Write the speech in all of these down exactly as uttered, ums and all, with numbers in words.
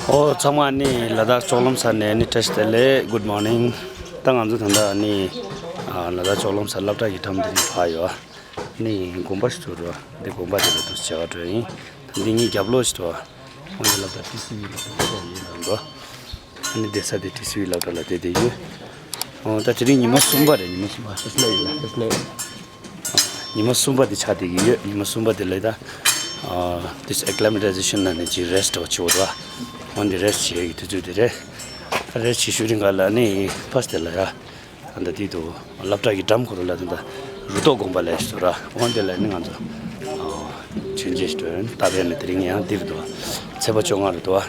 ཨོ་ཚང་མ་ནི་ལ་དྭགས་ལྕོག་ལམ་སར་ནས་ནི་བཀྲ་ཤིས་བདེ་ལེགས། Good morning། ད་ང་ཚོ་ད་ལྟ་ནི་ལ་དྭགས་ལྕོག་ལམ་སར་སློབ་གྲྭ་གི་འགྲམ་དེ་ནས་ཕར་ཡོད། ནི་དགོན་པ་ཞིག་འདུག་ར། འདི་དགོན་པ་དེ་ལ་འདུག་སེ་བྱ་བ་འགྲོ་ཡིན། ད་འདི་ངའི་རྒྱབ་ལོགས་ཤིག་འདུག་འོན་ཏེ་སློབ་གྲྭ་ཊི་སི་ཝི་སློབ་གྲྭ་ཡིན་ལ་འདུག་ཨ་ནི་བསྡད་ས་དེ་ཊི་སི་ཝི་སློབ་གྲྭ་ལ་བསྡད་བསྡད་ཡོད། ཨོ་ད་དེ་རིང་ཉི་མ་གསུམ་པ་རེད། ཉི་མ་གསུམ་པ་ཧེ་སི་ལེ་ཡིན་ལ་ཧེ་སི་ལེ། ཉི་མ་གསུམ་པ་དེ་ཆགས་བསྡད་ཀྱི་ཡོད། ཉི་མ་གསུམ་པ་དེ་ལ་ད་ཨ་དེ་ཨེ་ཀི་ལི་མ་ཊའི་ཟེ་ཤན་ནང་ནས་ཅིག་རེ་སི་ཊི་འདྲ་བོ་བྱེད་དགོས་རེད་བ། འོན་ཏེ་རེ་སི་ཊི་བྱེད་ཡག་གི་དུས་ཚོད་དེ་རེད། རེ་སི་ཊི་བྱེད་ཤུལ་རིང་ག་ལ་ནི་ཕར་སི་དེ་ལ་ཡ། ད་ལྟ་དེ་དུ་སློབ་གྲྭ་གི་འགྲམ་ཁོ་ར་ལ་ད་ལྟ་རུ་ཏོག་དགོན་པ་ལས་སུ་ར། འོན་ཏེ་ལ་ནི་ང་ཚོ་ཨ་མཆོད་མཇལ་ཞིག་འགྲོ་ཡོད། ད་བས་ནི་དེ་རིང་ཡང་འདིར་འདུག་ཚེས་པ་བཅོ་ལྔ་རེད་འདུག་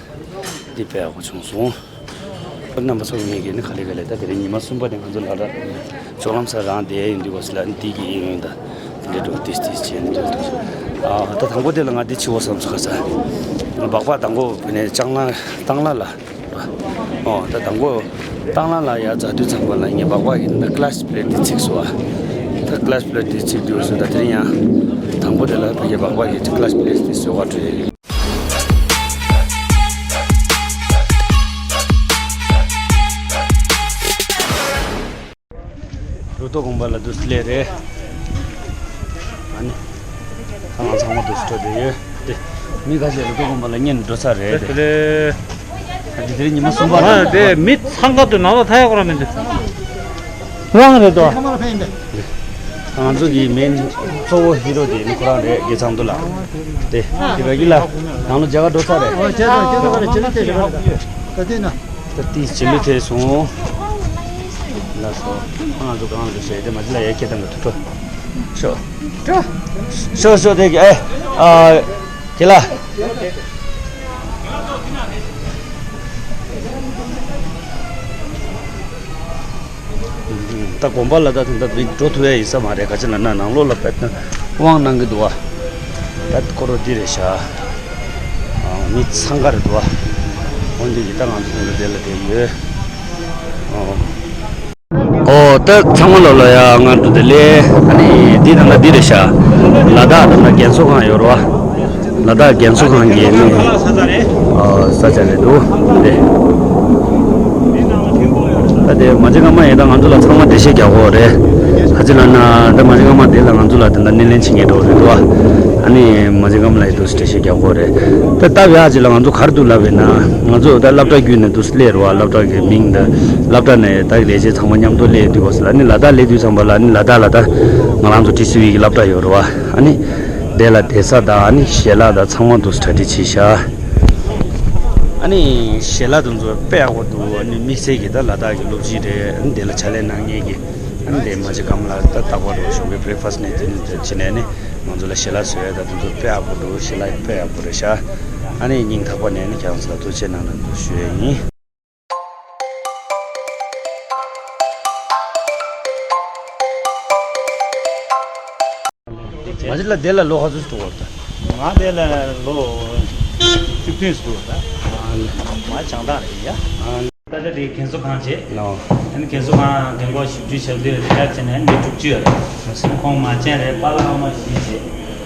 འདི་དཔེ་ཡག་པོ་བྱུང་སོང་། ཁོ་རྣམ་པ་ཚོ་ངེད་ཀྱིས་ནི་ག་ལེ་ག་ལེ་ད་དེ་རིང་ཉི་མ་གསུམ་པ་དེ་ང་ཚོ་ལ་ར་ལྕོག་ལམ་སར་རང་བསྡད་ཡིན་འདུག་བ་སི་ལ་ནི་འདི་གི་ཨིན་ཡིན་ད་དེ་འདྲ་འགྲོ་ཏིས་ཏིས་བྱས་ནི་འདུག་ཨ་ད་དང་པོ་དེ་ལ་ང་འདི་ཕྱི་བོ་བསམ་ཚུལ་ཁ་ས་སྦག་སྦག་དང་པོ་བས་ནས་ལྕང་ལ་བཏང་ལ་ལ། ཨོ་ད་དང་པོ་བཏང་ལ་ལ་ཡ་རྫ་དུས་ཚང་པ་ལ་ངས་སྦག་སྦག་གི་ད་ཀི་ལ་སི་པི་ལེ་ཊི་དེ་ཚིག་སོ། ད་ཀི་ལ་སི་པི་ལེ་ཊི་དེ་ཚིག་དུས་སུ་ད་དེ་རིང་ཡང་དང་པོ་དེ་ལ་ཕ་གི་སྦག་སྦག་གི་ཀི་ལ་སི་པི་ལེ་ཊི་དེ་བཟོ་ག་འགྲོ་ཡ་ཡིན། རུ་ཏོ་དགོན་པ་ལ་འདུག་སེ་སླེབས་རེད། ཨ་ནི། ང་ཚང་མ་འདུག་སེ་འགྲོ་བསྡད་ཡོད། དེ། མི་ཁ་ཤས་རུ་ཏོ་དགོན་པ་ལ་སྔོན་འགྲོ་ཚར་རེད་དེ། དེ་ལས། ཨ་འདི་དེ་རིང་ཉི་མ་གསུམ་པ་རེད། ཨ་དེ་མི་འཚང་ཁ་དུ་ནང་ལ་ཐར་ཡག་ཁོ་རང་མི་འདུག་དབང་རེད་དོ། ང་ཚོ་གི་མེན་གཙོ་བོ་ཧི་རོ་དེ་ནི་ཁོ་རང་རེད། དགེ་ཚང་དུ་ལ། དེ། དེ་བ་གི་ལ། ནང་ལོ་རྒྱ་གར་འགྲོ་ཚར་རེད། ད་དེ་ན། ད་ཏིས་བྱེད་ལུས་ཐེབས་སོང་། ལགས་སོ། ང་ཚོ་གང་དུ་བྱས་ཏེ་མ་ཅི་ལ་ཡ་ཁྱེད་དང་ག་ཐུག་ཐུག་ཤོ། ཤོ་ཤོ་དེ་གི་ཨེ། ཨ། ཁྱེད་ལ། ད་དགོན་པ་ལ་ད་དེ་འདྲ་མི་འགྲོ་ཐུབ་ཡ་ཡིན་ས་མ་རེད། ག་ཅི་ལ་ན་ནང་ལོགས་ལ་བེད་ན་དབང་གནང་གི་འདུག་བ། ད་ཁོ་རོ་འདི་རེད་ཤག་ཨ། མི་འཚང་ཁ་རེད་འདུག་བ། འོན་ཏེ་ཡིན་ད་ང་ཚོ་དེ་འདྲ་དེ་ལ་བསྡད་ཡོད། ཨོ། ཨོ་ད་ཚང་མ་ལོ་ལོ་ཡ་ང་འགྲོ་དེ་ལས་ཨ་ནི་འདི་ད་ལྟ་འདི་རེད་ཤག་ལ་དྭགས་ད་ལྟ་རྒན་གསོ་ཁང་ཡོད་རེད་བ། ལ་དྭགས་རྒན་གསོ་ཁང་གི་ནི། ཨ། ས་ཆ་རེད་འདུག་དེ། ད་དེ་མ་ཇི་ཀ་མ་ཡིན་ད་ང་ཚོ་ལ་ཚང་མ་འགྲེལ་བཤད་རྒྱག་དགོས་རེད། ཁ་ཅིག་ལ་ན་ད་མ་ཇི་ཀ་མ་དེ་ལ་ང་ཚོ་ལ་དེ་འདྲ་སྣེ་ལེན་བྱེད་མཁན་འགྲོ་རེད་འདུག་ཨ་ནི་མ་ཇི་ཀ་མ་ལ་ཡི་འདུག་འགྲེལ་བཤད་རྒྱག་དགོས་རེད། ད་ལྟ་བའི་ཨ་ཅི་ལ་ང་ཚོ་ག་རེ་འདུག་ལབ་པས་ན་ང་ཚོ་ད་སློབ་གྲྭ་བརྒྱུད་ནས་འདུག་སླེབས་རེད་བ། སློབ་གྲྭ་གི་མིང་ད་སློབ་གྲྭ་ནས་ད་ལས་བྱེད་ཚང་མ་མཉམ་དུ་སླེབས་དུས་བ་ཟེར་ལ་ཨ་ནི་ལ་དྭགས་སླེབས་དུས་ཙམ་པ་ལ་ཨ་ནི་ལ་དྭགས་ལ་ད་ང་རང་ཚོ་ཊི་སི་ཝི་གི་སློབ་གྲྭ་ཡོད་རེད་བ། ཨ་ནི། དེ་ལ་བསྡད་ས་དང་ཨ་ནི་ཞལ་ལག་དང་ཚང་མ་འདུག་གྲ་སྒྲིག་བྱས་ཤག་ཨ་ནི་ཞལ་ལག་དེ་ཚོ་དཔེ་ཡག་པོ་འདུག་ཨ་ནི་དམིགས་བསལ་གྱི་ད་ལ་དྭགས་ཀྱི་སློབ་སྤྱི་རེད། ཨ་ནི་དེ་ལ་ཕྱག་ལས་གནང་མཁན་གྱི་ཨ་ནི་དེ་མ་ཇི་ཀ་མ་ལ་ད་རྟག་པར་རོ་ཞོགས་ཀའི་བྷི་རེག་ཕ་སི་ནས་དེ་ནས་དེ་བྱས་ནས་ཨ་ནི་ང་ཚོ་ལ་ཞལ་ལག་བཟོ་ཡ་ད་དེ་ཚོ་དཔེ་ཡག་པོ་འདུག་ཞལ་ལག་དཔེ་ཡག་པོ་རེད་ཤག་ཨ་ནི་སྙིང་ཐག་པ་ནས་ཨ་ནི་ཁྱེད་རང་ཚོ་ལ་ཐུགས་རྗེ་གནང་གནང་འདུག་ཞུ་ཡ་ཡིན། མ་གཞི་ལ་དེ་ལ་ལོ་ག་ཚོད་འགྲོ་བར་ད། ང་དེ་ལ་ལོ་བཅུ་བདུན་འགྲོ་བར་ད། མ་བྱང་ཐང་རེད་ཡ། ད་ལྟ་དེ་རྒན་གསོ་ཁང་བྱས། ཨ་ནི་རྒན་གསོ་ཁང་རྒན་གོག་བཞི་བཅུ་ཞེ་བདུན་རེ་ཡ་བྱས་ནས་མི་དྲུག་ཅུ་ཡོད་རེད། ཁོང་མ་བྱན་རེད། པཱ་ལགས་ཨ་མ་བཞི་བྱས།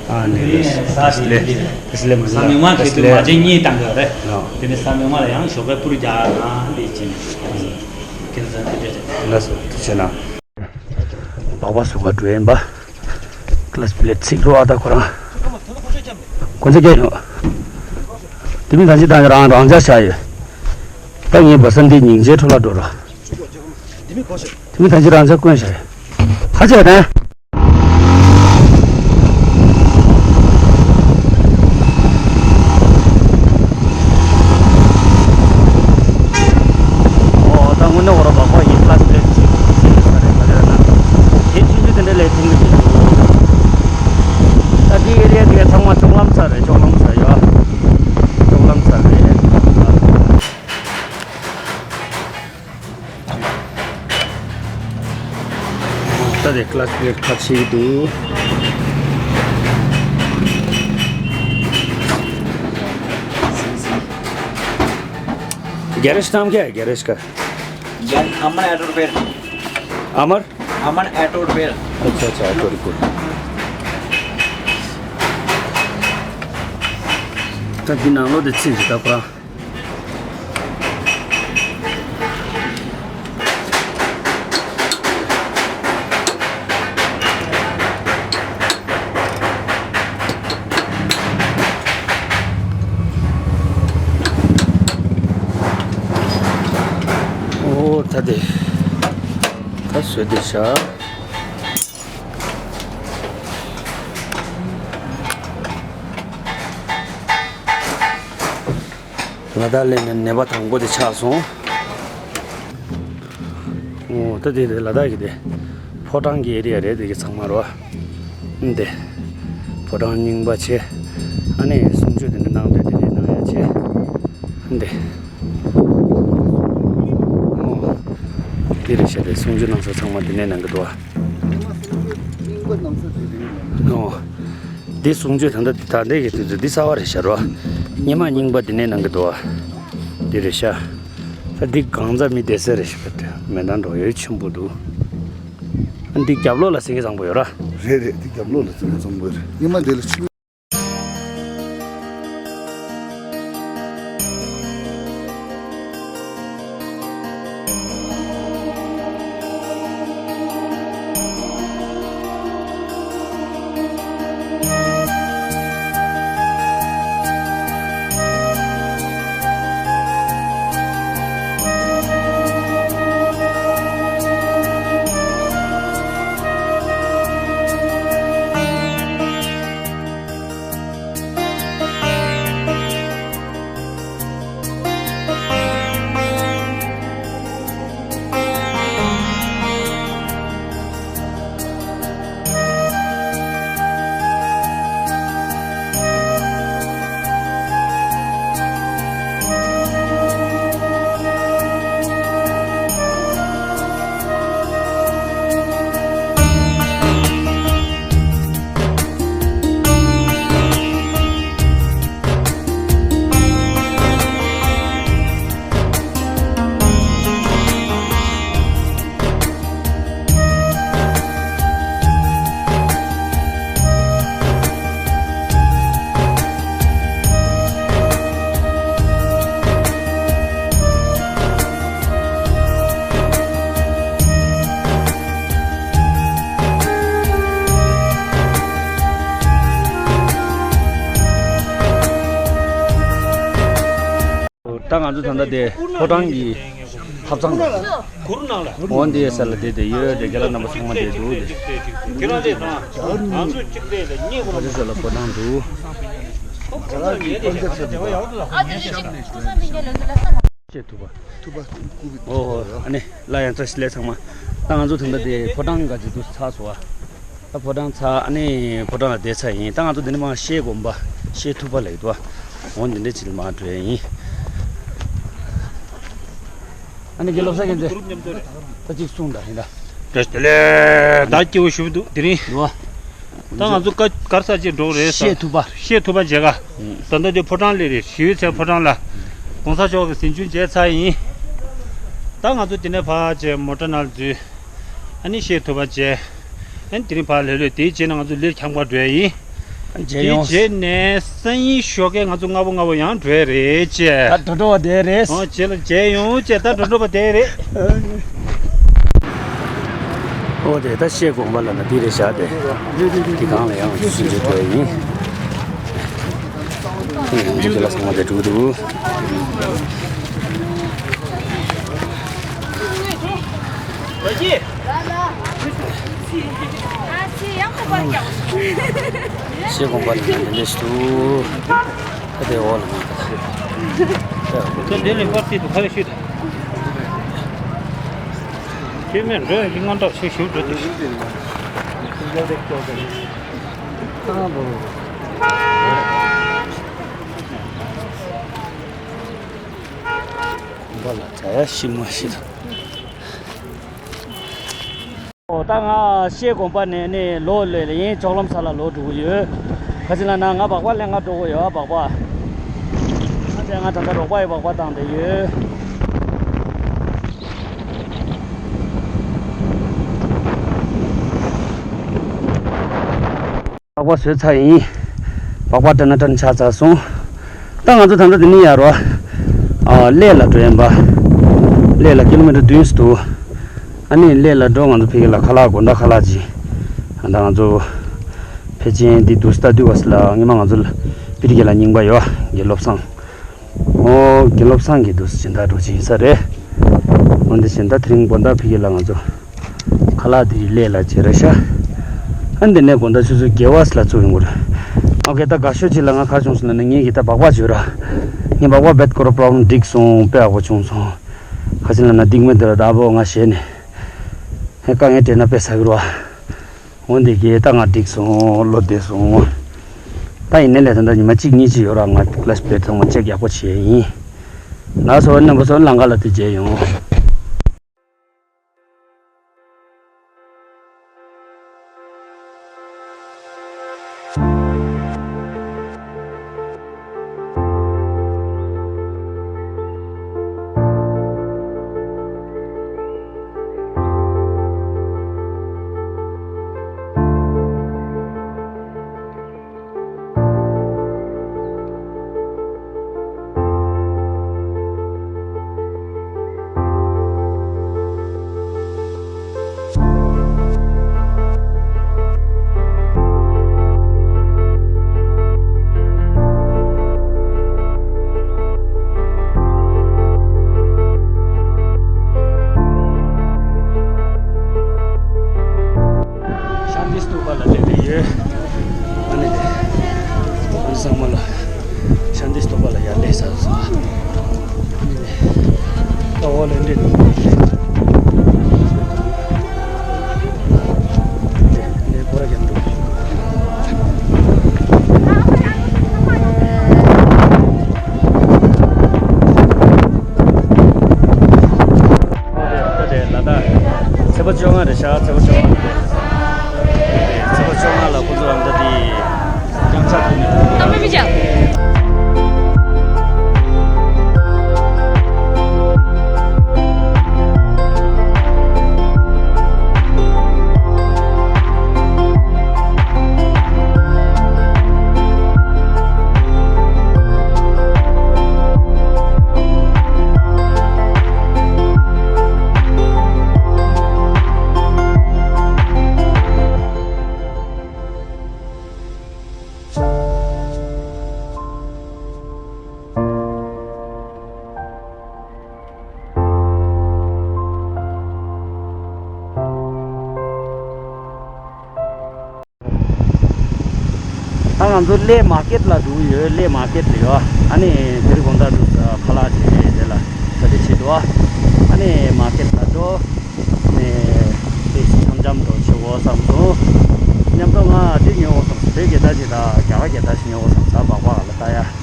ཨ་ནི་དེ་ནས་ས་དེ་དེ་ལས་ས་མི་མང་ཁེ་ཏུ་མ་བྱན་གཉིས་བཏང་གི་ཡོད་རེད། དེ་ནས་ས་མི་མང་ལ་ཡང་ཞོགས་པའི་སྤུར་རྒྱག་དང་དེ་བྱས་ནས་ཁྱེད་ཚོ་དེ་འདྲ་རེད། ལགས་སོ་ཐུགས་རྗེ་གནང་། སྦག་སྦག་བཟོ་ག་འགྲོ་ཡིན་པ། ཀི་ལ་སི་པི་ལེ་ཊི་ཚིག་རོ་ཨ་ད་ཁོ་རང་། གོན་ཆ་རྒྱག་ཡོང་། དེ་མིན་ད་ཅི་ད་རང་རང་འཇགས་བཞག་ཡོད། ད་ངའི་བ་ས་འདི་སྙིང་རྗེ་འཕྲོ་ལ་འགྲོ་རོགས། དེ་མིན་ད་ཅི་རང་འཇགས་གོན་བཞག་ཡོད། ཁ་ཆེ་དང་། ཨོ་ད་དངོས་གནས་འོ་ར་བ་ཁོ་ཡིན་ཀི་ལ་སི་པི་ལེ་ཊི་ཅིག་ཟེར་རེད་མ་རེད་ན། དེ་ཆུང་ཆུང་དེ་འདྲ་ལས་ཐོན་གི་མི་འདུག་ད་འདི་ཨེ་རི་ཡ་འདི་ཚང་མ་ལྕོག་ལམ་ས་རེད། ལྕོག་ལམ་ས་ཡོད། ལྕོག་ལམ་ས་རེད། ད་དེ་ཀི་ལ་སི་པི་ལེ་ཊི་ཁ་ཕྱེ་གི་འདུག་གེ་རེཇ་ནམ་ཁའི་གེ་རེཇ་ཀ། ཡང་ཨ་མར་ཨོ་ཊོ་རི་པེར། ཨ་མར། ཨ་མར་ཨོ་ཊོ་རི་པེར། ཨ་ཆ་ཨ་ཆ་ཨོ་ཊོ་རི་པེར། ད་འདི་ནང་ལོགས་དེ་ཚིག་རེད་ད་ཁོ་རང་། ད་དེ། ད་བཟོས་ཏེ་བཞག་ལ་དྭགས་སླེབས་ནས་ནད་པ་དང་པོ་དེ་ཆགས་སོང་། ཨོ། ད་དེ་དེ་ལ་དྭགས་ཀྱི་དེ་ཕོ་བྲང་གི་ཨེ་རི་ཡ་རེད། དེ་གི་ཚང་མ་རོ། ཨ་འདི་ཕོ་བྲང་རྙིང་པ་བྱས། ཨ་ནི་གསུང་ཆོས་དེ་འདྲ་གནང་དུས་དེ་འདྲ་གནང་ཡ་བྱས། ཨ་འདི། ཨོ། འདི་རེད་ཤག་དེ་གསུང་ཆོས་གནང་ས་ཚང་མ་འདི་ནས་གནང་གི་འདུག་ཨ། ཨོ། འདི་གསུང་ཆོས་ད་ལྟ་ད་ལྟའི་གི་དུས་ཚོད་འདི་གསར་པ་རེད་ཤག་རོ། སྔོན་མ་རྙིང་པ་འདི་ནས་གནང་གི་འདུག་ཨ། འདི་རེད་ཤག་ད་འདི་གང་ཚ་མི་བསྡད་ས་རེད་ཤག་མེ་མདའ་འགྲོ་ཡོད་ཆེན་པོ་འདུག་ཨ་འདི་རྒྱབ་ལོགས་ལ་སེང་གེ་བཟང་པོ་ཡོད་ར། རེད་རེད། འདི་རྒྱབ་ལོགས་ལ་སེང་གེ་བཟང་པོ་ཡོད་རེད། སྔོན་མ་འདི་ལ་ཆུ། ད་ང་ཚོ་ད་ལྟ་དེ་ཕོ་བྲང་གི་ཐབ་ཚང་དང་། འོ་འདི་ས་ལ་བསྡད་དེ་ཡོད་དེ། རྒན་ལགས་རྣམ་པ་ཚང་མ་བསྡད་འདུག་དེ། ཁྱེད་རང་དེ་དང་ང་ཚོ་གཅིག་བསྡད་དེ་གཉིས་ཁོ་ན་ས་ལ་ཕོ་བྲང་འདུག་བཤད་ཐུབ་པ། ཨོ་ཨོ། ཨ་ནི་ལ་ཡང་བཀྲ་ཤིས་བདེ་ལེགས་ཚང་མ། ད་ང་ཚོ་ད་ལྟ་དེ་ཕོ་བྲང་ག་ཅིག་འདུག་ཚར་སོང་བ། ད་ཕོ་བྲང་ཚར། ཨ་ནི་ཕོ་བྲང་ལ་བསྡད་ཚར་ཡིན། ད་ང་ཚོ་འདི་ནས་མར་ཤེལ་དགོན་པ། ཤེལ་ཐུབ་པ་ལ་ཡོད་དོ། འོ་འདི་འདྲ་ཅིག་ལ་མར་འགྲོ་ཡ་ཡིན། ཨ་ནི་དགེ་སློབ་ས་ཁྱེད་ཚེ། ད་ཅིག་གསུངས་དང་ཡིན་ད། བཀྲ་ཤིས་བདེ་ལེགས། ད་སྐྱིད་པོ་ཞུ་འདུག་དེ་རིང་། ནུ་བ། ད་ང་ཚོ་ཀ་གར་ས་ཅིག་འགྲོ་རེད་ས། ཤེལ་ཐུབ་པ། ཤེལ་ཐུབ་པ་མཇལ་ག་ད་ལྟ་དེ་ཕོ་བྲང་སླེབས་རེད། ཞི་བའི་ཚལ་ཕོ་བྲང་ལ། གོང་ས་མཆོག་གི་གཟིམ་ཆུང་མཇལ་ཚར་ཡིན། ད་ང་ཚོ་དེ་ནས་ཕར་བྱས་མོ་ཊ་ནང་འཛུལ། ཨ་ནི་ཤེལ་ཐུབ་པ་མཇལ། ཨ་ནི་དེ་རིང་ཕར་ལྷོད་ལྷོད་དེའི་རྗེས་ནས་ང་ཚོ་ལིར་འཁྱམ་གར་འགྲོ་ཡ་ཡིན། མཇལ་དེའི་ཡོང་། རྗེས་ནས་སང་ཉིན་ཞོགས་ཀས་ང་ཚོ་སྔ་པོ་སྔ་པོ་ཡང་འགྲོ་ཡ་རེད་ཅེས། ད་འགྲོ་འགྲོ་བ་དེ་རེད། ཨོ་རྗེས་ལ་མཇལ་ཡོང་ཅེས། ད་འགྲོ་འགྲོ་བ་དེ་རེད། ཨོ་དེ་ད་ཤེལ་དགོན་པ་ལ་ན་འདི་རེད་བཞག་དེ། འདི་སྒང་ལ་ཡང་ང་ཚོ་ཆུ་མཇལ་འགྲོ་ཡ་ཡིན། ཡང་འདི་ལ་ཚང་མ་དེ་འགྲོ་འདུག་ཤེལ་དགོན་པ་ལ་འདི་འདྲ་ཞིག་འདུག་ད་དེ་འོག་ལ་མ་ད། ད་དེ་ལས་པར་ཏི་དུ་ཁ་ལ་ཤུད། ཁྱེད་མེད་འགྲོ་ཡ་གི་སྔོན་ཐག་ཆེ་ཞུ་འགྲོ་དེ། དགོན་པ་ལ་གྲྭ་ཡ་ཤི་མ་ཤི་ད། ཨོ་ད་ང་ཤེལ་དགོན་པ་ནས་ནི་ལོག་ལས་ལ་ཡིན། ལྕོག་ལམ་ས་ལ་ལོག་འགྲོ་གི་ཡོད། ག་ཅི་ལ་ན་ང་སྦག་སྦག་ལེན་ག་འགྲོ་གི་ཡོད། སྦག་སྦག་ཨ་ཅེ་ང་ད་ལྟ་རོགས་པ་ཡི་སྦག་སྦག་བཏང་བསྡད་ཡོད། སྦག་སྦག་བཟོས་ཚར་ཡིན། སྦག་སྦག་སྤྲད་ན་སྤྲད་ན་ཆགས་ཚར་སོང་། ད་ང་ཚོ་ད་ལྟ་འདི་ནས་ཡར་རོ། ཨ་གླེ་ལ་འགྲོ་ཡིན་པ། གླེ་ལ་ཀི་ལོ་མི་ཊར་བདུན་ཙམ་འདུག་ཨ་ནི་གླེ་ལ་འགྲོ། ང་ཚོ་ཕ་གི་ལ་ཁ་ལག་དགོང་དག་ཁ་ལག་ཅིག་ཨ་ད་ང་ཚོ་ཕལ་ཆེར་འདི་འདུག་སེ་ལྟ་དུས་བ་སི་ལ་སྔོན་མ་ང་ཚོ་ལ་སྤི་ཏི་གི་ལ་རྙིང་པ་ཡོད། དགེ་སློབ་ཚང་། ཨོ་དགེ་སློབ་ཚང་གི་འདུག་སེ་སྦྱིན་བདག་འགྲོ་ཅིག་ཡིན་ས་རེད། འོན་ཏེ་གཞན་དག་དེ་རིང་དགོང་དག་ཕ་གི་ལ་ང་ཚོ་ཁ་ལག་དེ་ལས་ལ་བྱེད་ར་ཤ། ཨ་འདི་ནས་དགོང་དག་ཆུ་ཚོད་བརྒྱད་པ་ལ་ཚུགས་ཡོང་གི་རེད། ཨོ་ཁེ། ད་དགའ་ཤོས་ཅིག་ལ་ང་ག་བྱུང་སོང་ལབ་ན། ངས་ཀྱི་ད་སྦག་སྦག་བྱོས་ར། ངས་སྦག་སྦག་བེད་ཀོ་ར་པྲོབ་ལེམ་འགྲིག་སོང་། དཔེ་ཡག་པོ་བྱུང་སོང་། ག་ཅི་ལབ་ན་འགྲིག་མེད་དེ་ར། ད་ཨ་བོ་ང་ཞེད་ནས་ཧེ་དཀའ་ངལ་འཕྲད་ན་དཔེ་ཟ་གི་རེད་བ། འོན་ཏེ་གི་ད་ང་འགྲིག་སོང་། བློ་བདེ་སོང་། ད་ཡིན་ནའི་ལས་ད་ལྟ་ཉི་མ་གཅིག་གཉིས་ཅིག་ཡོད་ར། ང་ཀི་ལ་སི་པི་ལེཊ་ཚང་མ་ཅེག་ཡག་པོ་བྱས་ཡིན། ལགས་སོ། རྣམ་པ་ཚོ་ལམ་ཁ་ལ་དེ་མཇལ་ཡོང་། ཤཱནྟི་སྟུ་པ་ལ་སླེབས་བསྡད་ཡོད། ཨ་ནི་དེ་ཨ་ནི་ཚང་མ་ལ་ཤཱནྟི་སྟུ་པ་ལ་ཡར་སླེབས་ཚར་སོང་། ཨ་ནི་དེ་ད་འོག་ལ་འདི་འདི་སྐོར་ར་རྒྱབ་འདུག་ཁོ་དེ་ཁོ་དེ་ལ་དྭགས་ཚེས་པ་བཅོ་ལྔ་རེད་ཤག་ཚེས་པ་བཅོ་ལྔ་རེད། ཚེས་པ་བཅོ་ལྔ་ལ་ཁོ་ཚོ་ཨ་མདའ་དེ་རྐྱང་ཚར་ཐུག་ནས། ད་ང་ཚོ་གླེ་མར་ཀེཊ་ལ་འགྲོ་གི་ཡོད། གླེ་མར་ཀེཊ་ལ་ཡོད། ཨ་ནི་དེ་རིང་དགོང་དག་ཏུ་ཁ་ལག་དེ་དེ་ལ་ཟ་དེ་བྱེད་འགྲོ། ཨ་ནི་མར་ཀེཊ་ལ་འགྲོ་ནས་དེ་འཆམ་འཆམ་འགྲོ་བྱེད་འོ་བསམ་སོང་། མཉམ་དུ་ང་དེ་ཉོ་འོ་བསམ། བོད་རྒྱལ་དར་ཅིག་དང་རྒྱ་གར་རྒྱལ་དར་ཞིག་ཉོ་འོ་བསམ། ད་སྦག་སྦག་ལ་ལྟ་ཡ།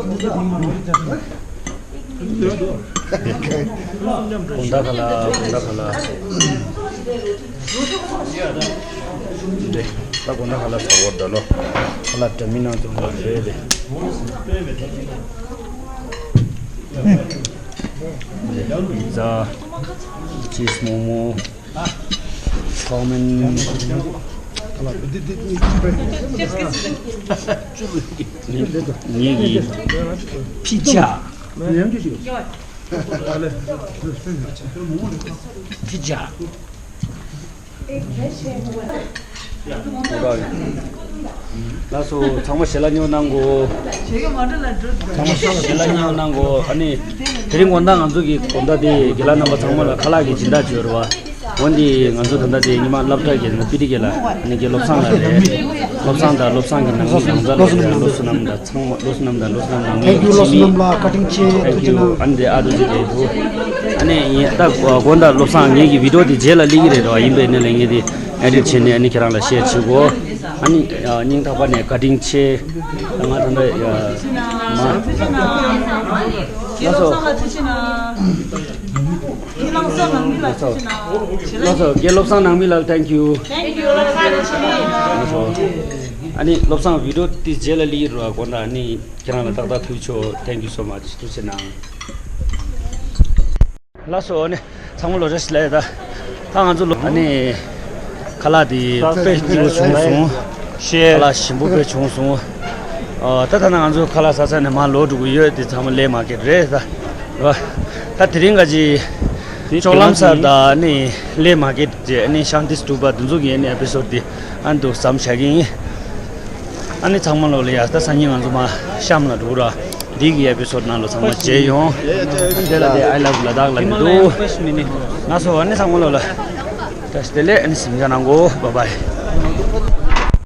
དགོང་དག་ཁ་ལག་རེད། དགོང་དག་ཁ་ལག་དགོང་དག་ཁ་ལག་འདི་ད་དགོང་དག་ཁ་ལག་ཚ་བོར་ད་ལོ། ཁ་ལག་འདྲ་མིན་སྣ་ཚོགས་འདུག་རེད་དེ། པི་ཛ། ཅིས་མོག་མོག་ཆའོ་མིན། ངེད་ཀྱི་ཕི་ཇ། ཕི་ཇ། ལགས་སོ། ཚང་མ་ཞལ་ལག་ཉོ་གནང་གོ། ཚང་མ་ཞལ་ལག་ཉོ་གནང་གོ། ཨ་ནི་དེ་རིང་དགོང་དག་ང་ཚོ་གི་དགོང་དག་དེ་རྒན་ལགས་རྣམ་པ་ཚང་མ་ལ་ཁ་ལག་གི་སྦྱིན་བདག་བྱོས་ར་བ། འོན་ཏེ་ང་ཚོ་ད་ལྟ་དེ་ཉི་མ་སློབ་གྲྭ་གི་ནང་པི་ཏི་གེ་ལ་ཨ་ནི་དགེ་བློ་བཟང་ལགས་རེད། བློ་བཟང་དང་བློ་བཟང་གི་ནང་མི་ནང་ཚ་ལ་ཡོད་བློ་བཟང་རྣམས་ལ་ཚང་མ་བློ་བཟང་རྣམས་དང་བློ་བཟང་རྣམས་ནང་མི། Thank you། བློ་བཟང་རྣམས་ལ་བཀའ་དྲིན་ཆེ། Thank you། ཨ་ནི་དེ་ཨ་དུ་ཅི་དེ་དུ། ཨ་ནི་ཡིན་ད་དགོང་དག་བློ་བཟང་ངེད་ཀྱི་བི་ཌི་ཡོ་དེ་རྗེས་ལ་སླེབས་ཀྱི་རེད་ར་བ། ཡིན་པའི་ནི་ལས་ངེད་དེ་ཨེ་ཌིཊ་བྱས་ནས་ཨ་ནི་ཁྱེད་རང་ལ་ཤེར་བྱེད་གོ། ཨ་ནི་སྙིང་ཐག་པ་ནས་བཀའ་དྲིན་ཆེ། ད་ང་ད་ལྟ་མ། ལགས་སོ། ལགས་སོ། དགེ་བློ་བཟང་ནང་མི་ལགས། Thank you། Thank you། ལགས་སོ། ཨ་ནི་བློ་བཟང་བི་ཌི་ཡོ་དེ་རྗེས་ལ་སླེབས་ཀྱི་རེད་བ། དགོང་དག་ཨ་ནི་ཁྱེད་རང་ལ་ཏག་ཏག་ཐུག་ཆོག Thank you so much། ཐུགས་རྗེ་གནང་། ལགས་སོ། ཨ་ནི་ཚང་མ་ལོ་རེ་ཞིག་ལ་ཡ་ད། ད་ང་ཚོ་ལོ་ཨ་ནི་ཁ་ལག་དེ་དཔེ་སྐྱིད་པོ་བྱུང་སོང་། ཁ་ལག་ཞིམ་པོ་དཔེ་བྱུང་སོང་། ཨ་ད་ཐ་ན་ང་ཚོ་ཁ་ལག་ཟ་ས་ནས་མར་ལོག་འགྲོ་གི་ཡོད། དེ་ཚང་མ་ལེ་མར་ཀེཊ་རེད་ད། རེད་བ། ད་དེ་རིང་ག་ཅི། ཅོག་ལམ་སར་དང་ཨ་ནི་ལེ་མར་ཀེཊ་ཅེས་ཨ་ནི་ཤཱན་ཏི་སྟུ་པ་དེ་ཚོ་གི་ཨ་ནི་ཨེ་པི་སོ་ཌི་དེ་ཨ་ནི་འདུག་བསམ་བཞག་གི་ཡིན། ཨ་ནི་ཚང་མ་ལོ་ལ་ཡ་ད་སང་ཉིན་ང་ཚོ་མར་གཤམ་ལ་འགྲོ་ར། འདི་གི་ཨེ་པི་སོ་ཌི་ནང་ལ་ཚང་མ་མཇལ་ཡོང་། དེ་ལ་དེ་I love Ladakh་ལ་མི་འདུག་ང་ཚོ་ཨ་ནི་ཚང་མ་ལོ་ལ་བཀྲ་ཤིས་བདེ་ལེགས། ཨ་ནི་གཟིམ་འཇག་གནང་གོ། Bye bye།